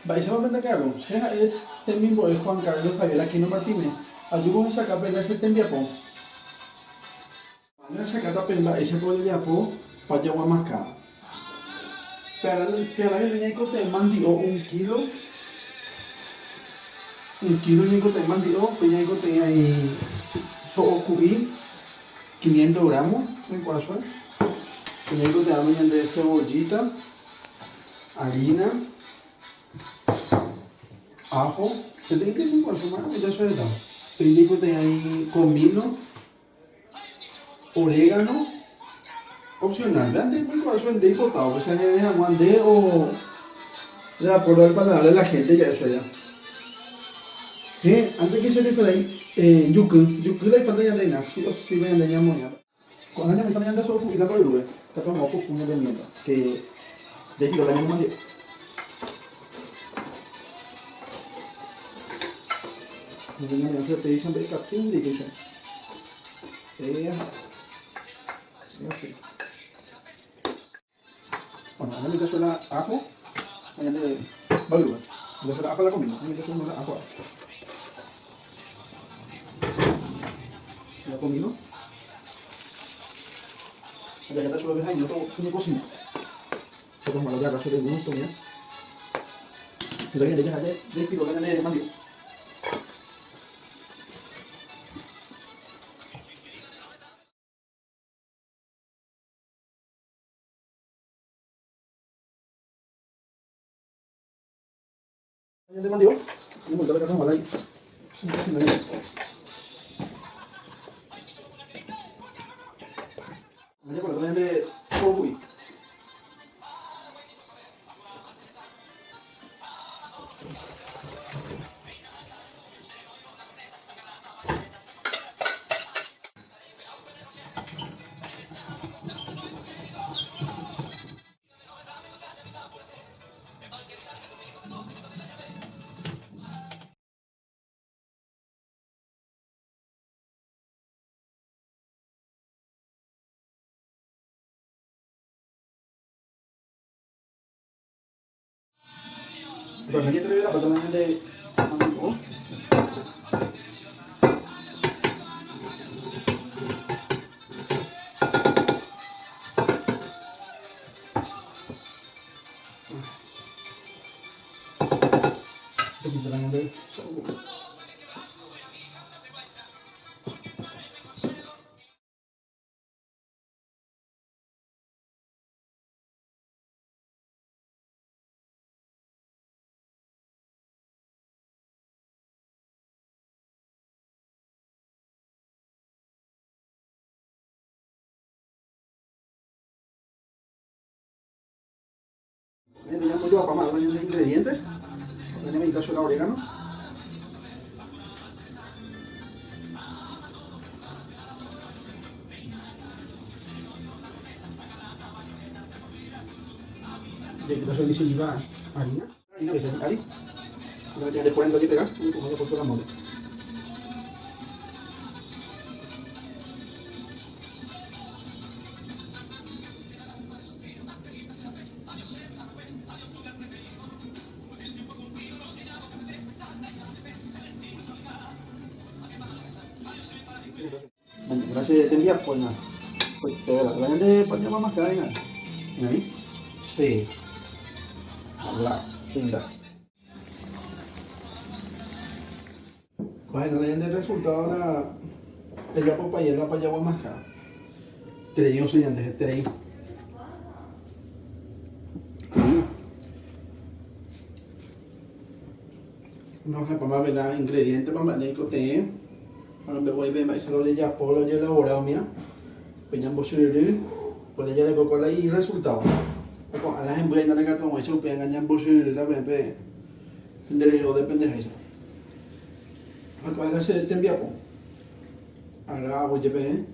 Mba'éichapa pende ka'aru? Che ha'e temimbo'e Juan Carlos Javier Aquino Martínez. Ajúvo ohechauka pe che tembiapo. Ko'ág̃a ahechakáta pe mba'éichapa ojejapo pajaguamakã. Pearã ñande ñaikotevẽ mandi'o un kílo, un kílo ñaikotevẽ mandi'o, pe ñaikotevẽ aĩ so'o ku'i quinientos gramo, oikuaa chupe. Pe ñaikotevẽme ñande cebollita, harina, ajo, peteĩ peteĩ kuasu máramo jachueta. Pe ñaikotevẽ aĩ comino. Orégano opcional. Vean nde oikuaa nde oipota o sea ñañe'ẽ hag̃ua nde o de acuerdo al paladar de la gente ja'e chupe. Héẽ, antes que che resarái juky, juky la ifalta ñande hína, sí o sí ñande ñamoña. Ko'ág̃a ñamoĩta ñande so'o ku'i la mbo'erúpe, katu hag̃ua opupu ñande miéntra que jaipiro la ñamomandi'o. Ñande ñamoña chupe péicha mbe'ekatúnte ikóicha. Bueno, ahora me suena ajo. Me suena ajo la comida. Me suena ajo. La comida. Ya está suave, ay, no no cocina. Se toma la llaga sobre gusto, mira. Entonces, ya ya ya pico la de mandio. Ñande mandi'o, ñamoĩta pe carnaval ahí. Ñande ñande so'o Ingredientes. Ñane orégano. Harina. Harina que se harina. No tiene después de pegar, como le puesto la mole. Bueno, gracias, te envía pues nada. Pues te la de pues ya más que ahí. Sí. La linda. Bueno, ya el resultado la ella papaya la paya guamasca. Tres no sé antes tres. No sé, para ver la ingrediente para ver té. Ahora me voy a ver más lo ya polo ya elaborado mía. Peñambo shiriri, pues ya le coco la y resultado. A la gente voy a dar la eso pe engañambo shiriri la pe pendejo de pendejo. Acá se te envía po. Ahora voy a ver.